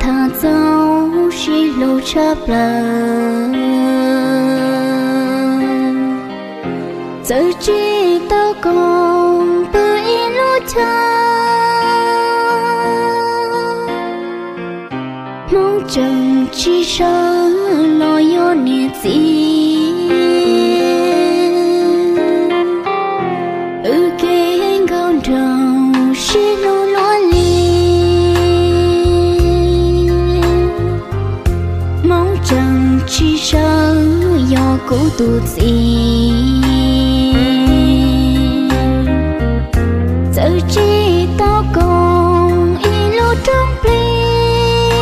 tham txog sib hlub tshaj plaws. Txawm tsis tau koom pw ib lub chaw, Hmoob tseem tsis sawv los yog niam txiv. Wb kev nkauj nraug sib hlub luaj li, Hmoob tseem tsis sawv yog kuv tus txiv. Txawm tsis tau koom ib lub roob plig,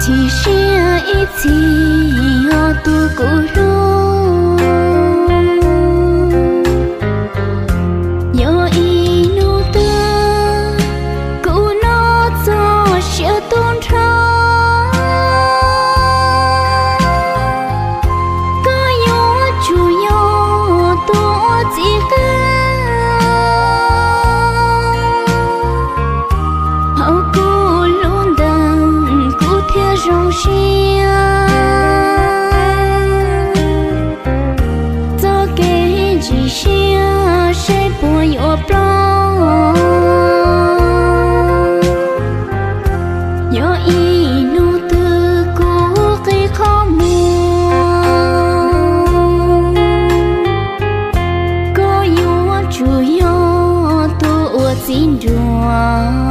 chim siab ib txhis yog tus kuv hlub. Yog ib hnub twg kuv noj txog siav tu nrho, koj yuav tsum yog tus ua txiv qeej. Hauv kuv lub ntees kuv thiaj zoo siab, txoj kev ntsim siab seb puas yuav ploj. Yog ib hnub twg kuv qi qhov muag, koj yuav tsum yog tus ua txiv nruas.